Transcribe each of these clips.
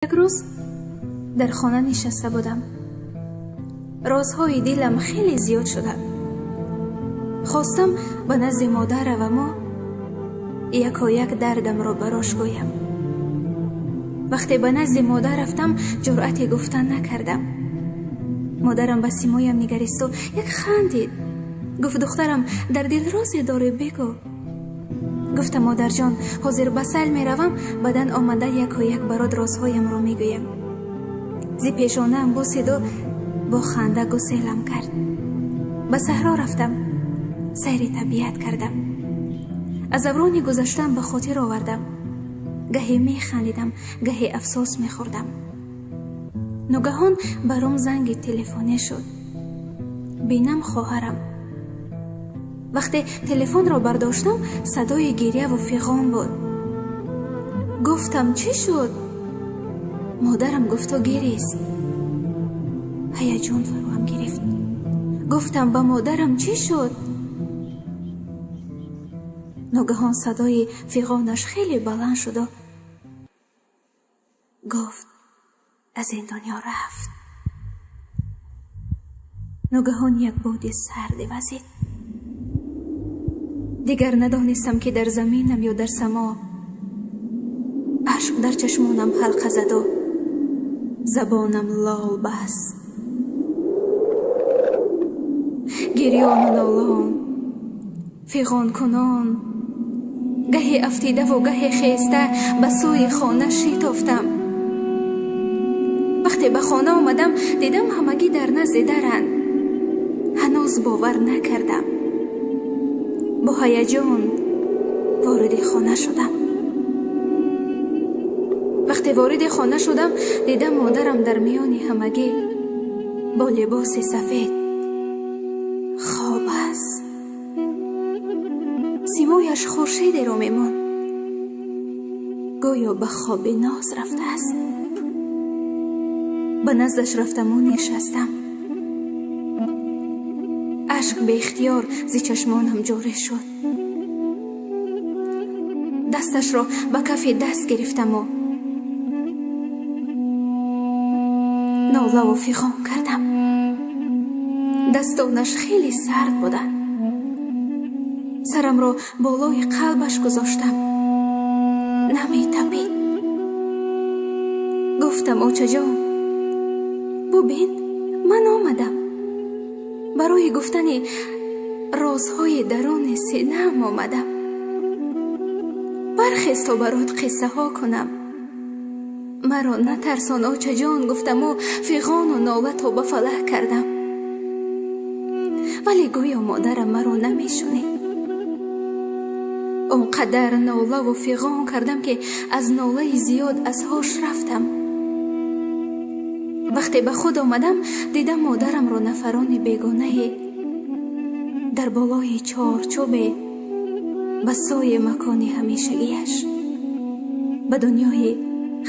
Як рӯз дар хона нишаста будам. Розҳои дилам хеле зиёд шуданд. Хостам ба назди модар раваму якояк дардамро барош гӯям. Вақте ба назди модар рафтам, ҷуръате гуфтан накардам. Модарам ба симоям нигаристу як хандид. Гуфт: духтарам, дар дил розе дорӣ, бигӯ. Гуфтам: модарҷон, ҳозир ба сайл меравам, баъдан омада якояк барот розҳоямро мегӯям. Зи пешонаам бусиду бо ханда гуселам кард. Ба саҳро рафтам, сайри табиат кардам. Аз даврони гузаштаам ба хотир овардам. Гаҳе механдидам, гаҳе афсӯс мехӯрдам. Ногаҳон баром занги телефонӣ шуд. Бинам, хоҳарам. Вақте телефонро бардоштам, садои гиряву фиғон буд. Гуфтам: чӣ шуд? Модарам гуфту гирист. Ҳаяҷон фароам гирифт. Гуфтам: ба модарам чӣ шуд? Ногаҳон садои фиғонаш хеле баланд шуду гуфт: аз ин дунё рафт. Ногаҳон як боди сарде вазид. Дигар надонистам, ки дар заминам ё дар само. Ашк дар чашмонам ҳалқа заду забонам лол баст. Гирёну нолон, фиғонкунон, гаҳе афтидаву гаҳе хеста ба сӯи хона шитофтам. Вақте ба хона омадам, дидам ҳамагӣ дар назди даранд. Ҳанӯз бовар накардам. Бо ҳаяҷон вориди хона шудам. Вақте вориди хона шудам, дидам модарам дар миёни ҳамагӣ бо либоси сафед хоб аст. Симояш хуршедеро мемонд, гӯё ба хоби ноз рафтааст. Ба наздаш рафтаму нишастам. Ашк беихтиёр зи чашмонам ҷорӣ шуд. Дасташро ба кафи даст гирифтаму нолаву фиғон кардам. Дастонаш хеле сард буданд. Сарамро болои қалбаш гузоштам. Наметапид. Гуфтам: очаҷон, бубин, ман омадам. Барои гуфтани розҳои даруни синаам омадам. Бархез то барот қиссаҳо кунам. Маро натарсон, очаҷон, гуфтаму фиғону нола то ба фалак кардам. Вале гӯё модарам маро намешунид. Он қадар нолаву фиғон кардам, ки аз нолаи зиёд аз ҳуш рафтам. Вақте ба худ омадам, дидам модарамро нафарони бегонае дар болои чорчӯбе ба сӯи макони ҳамешагиаш, ба дунёи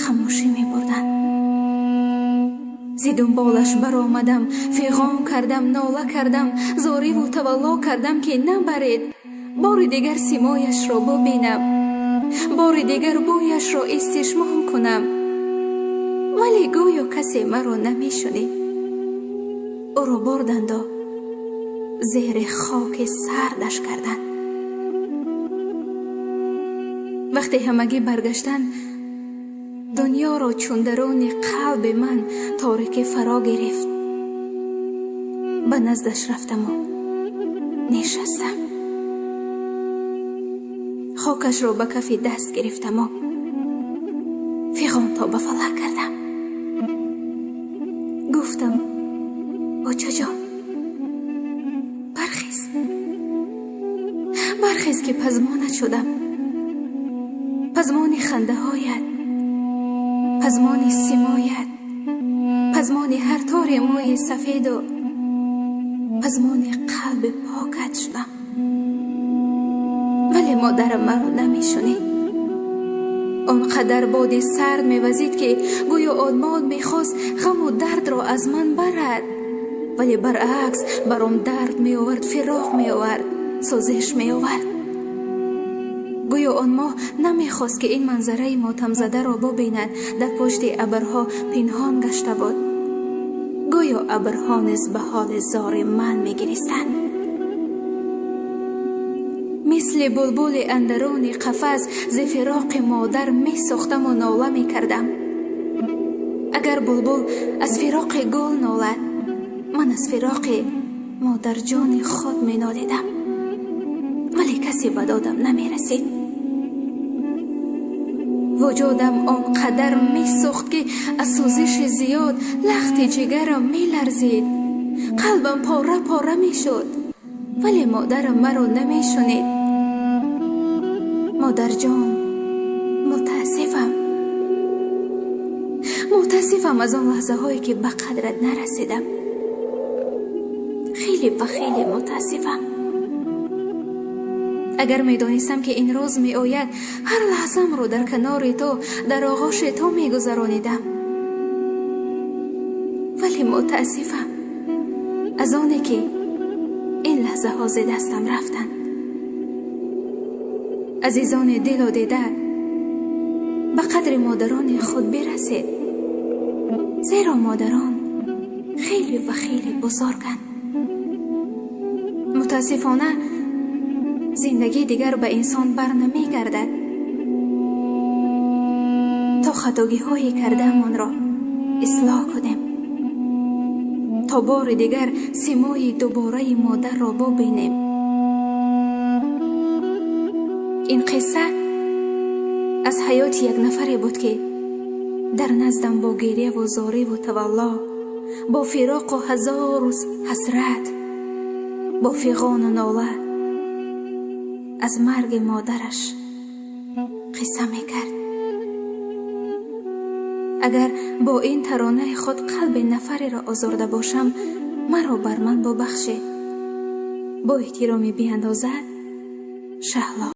хамӯшӣ мебурданд. Зи дунболаш баромадам, фиғон кардам, нола кардам, зориву тавалло кардам, ки набаред, бори дигар симояшро бубинам, бори дигар бӯяшро истишмом кунам. Вале гӯё касе маро намешунид. Ӯро бурданду зери хоки сардаш карданд. Вақте ҳамагӣ баргаштанд, дунёро чун даруни қалби ман торикӣ фаро гирифт. Ба наздаш рафтаму нишастам. Хокашро ба кафи даст гирифтаму фиғон то ба фалак кардам. Гуфтам: очаҷон, бархез, бархез, ки пазмонат шудам. Пазмони хандаҳоят, пазмони симоят, пазмони ҳар тори мӯи сафеду пазмони қалби покат шудам. Вале модарам маро намешунид. Он қадар боди сард мевазид, ки гӯё одмон мехост ғаму дардро аз ман барад, вале баръакс баром дард меовард, фироқ меовард, сӯзиш меовард. Гӯё он моҳ намехост, ки ин манзараи мотамзадаро бубинад, дар пушти абрҳо пинҳон гашта буд. Гӯё абрҳо низ ба ҳоли зори ман мегиристанд. Мисли булбули андаруни қафас зи фироқи модар месӯхтаму нола мекардам. Агар булбул аз фироқи гул нолад, ман аз фироқи модарҷони худ менолидам. Вале касе ба додам намерасид. Вуҷудам он қадар месӯхт, ки аз сӯзиши зиёд лахти ҷигарам меларзид. Қалбам пора пора мешуд, вале модарам маро намешунид. Модарҷон, мутаассифам. Мутаассифам аз он лаҳзаҳое, ки ба қадрат нарасидам. Хеле ва хеле мутаассифам. Агар медонистам, ки ин рӯз меояд, ҳар лаҳзамро дар канори ту, дар оғӯши ту мегузаронидам. Вале мутаассифам аз оне, ки ин лаҳзаҳо зи дастам рафтанд. Азизони дилу дида, ба қадри модарони худ бирасед, зеро модарон хеле ва хеле бузурганд. Мутаассифона, зиндагӣ дигар ба инсон бар намегардад, то хатогиҳое кардаамонро ислоҳ кунем, то бори дигар симои дубораи модарро бубинем. Ин қисса аз ҳаёти як нафаре буд, ки дар наздам бо гиряву зориву тавалло, бо фироқу ҳазору ҳасрат, бо фиғону нола аз марги модараш қисса мекард. Агар бо ин таронаи худ қалби нафареро озурда бошам, маро бар ман бубахшед. Бо эҳтироми беандоза, Шаҳло.